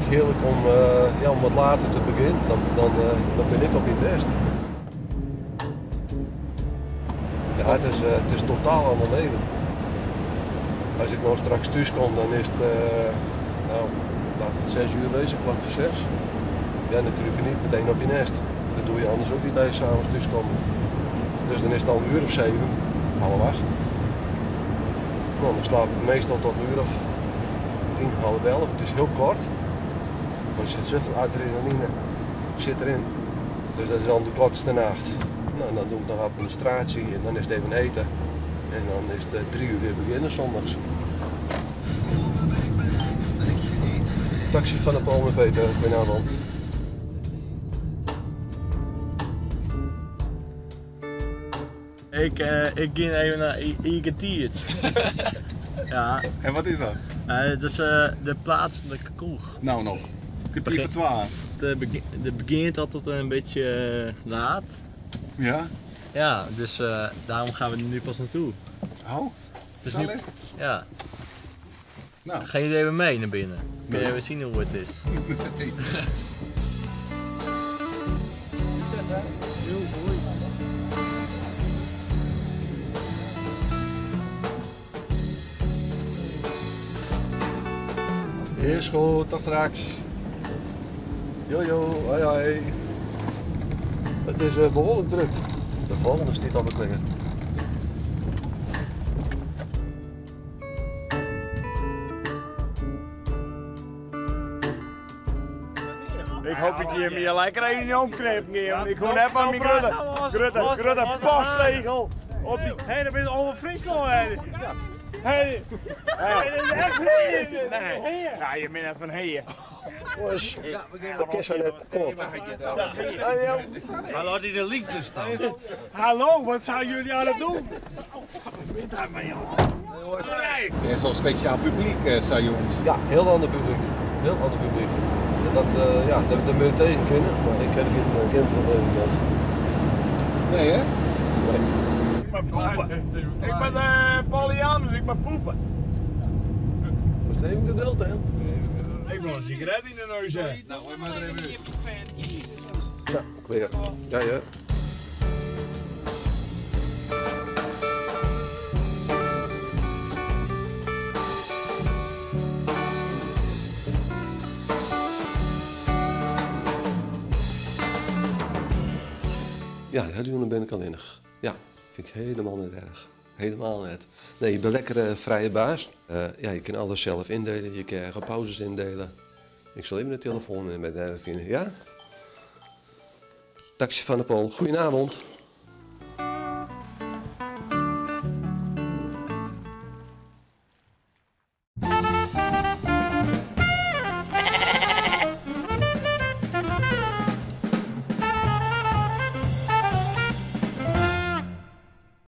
ik hearlik om, ja, om wat later te begjinnen. Dan, dan, dan bin ik op myn bêst. Ja, it is totaal ander leven. As ik no straks thús kom, dan is it, no, laat it 6 uur wêze, 5:45. Ja, dan krûp je net metien op je nêst. Dat dogge je anders ek net as je 's avonds thús komme. Dus dan is it al in uur of 7, 7:30. No, dan sliep ik meastal tot in uur of 10, 10:30. It is hiel koart, mar der sit safolle adrenaline sit deryn. Dus dat is al de koartste nacht. No, dan doch ik noch administraasje en dan is it even ite. En dan is it 3 uur wer begjinne zondags. Taxi van de Palme Peter, goedenavond. Ik ging even nei Igetiert. Ja. En wat is dat? Dat is de pleatslike kroech. No noch. 1:45. Het begint altijd een beetje laat. Ja? Ja, dus daarom gaan we er nu pas naartoe. Oh, Dus nu? Ja. Nou. Ga je even mee naar binnen? Kun je even zien hoe het is? Nee. Succes hè! Heel hoi. Is goed, tot straks. Jojo, hoi hoi. It is behoarlik drok. De folgjende stiet alwer klear. Ik hoop dat je me lekker even omknippen, want ik hoor net van mijn grote, grote, grote postzegel op die... Hé, dat ben je Fryslân, hè? Hé, dat is echt Nee, ja, je bent net van hier. Jongens, dat is zo net. Kom op. Hallo, die de liefde staan. Hallo, wat zijn jullie aan het doen? Er is wel speciaal publiek, zei jongens. Ja, heel ander publiek. Heel ander publiek. En dat, ja, daar moet je tegen kunnen, maar ik heb er geen probleem mee. Nee, hè? Nee. Ik moet poepen. Ik ben Paulianus, ik moet poepen. Dat is even geduld, hè? Ik wil een sigaret in de neus hebben. Nou, gooi maar er even uit. Ja, klaar. Ja, ja. Ja, de hele ben ik allinnich. Ja, fyn ik hielendal net erch. Hielendal net. Nee, je bent lekker frije baas. Ja, je kin alles sels yndiele, je kin eigen pauzes yndiele. Ik sil even de telefoan in by dêr fine, ja? Taxi van der Pol, goedenavond.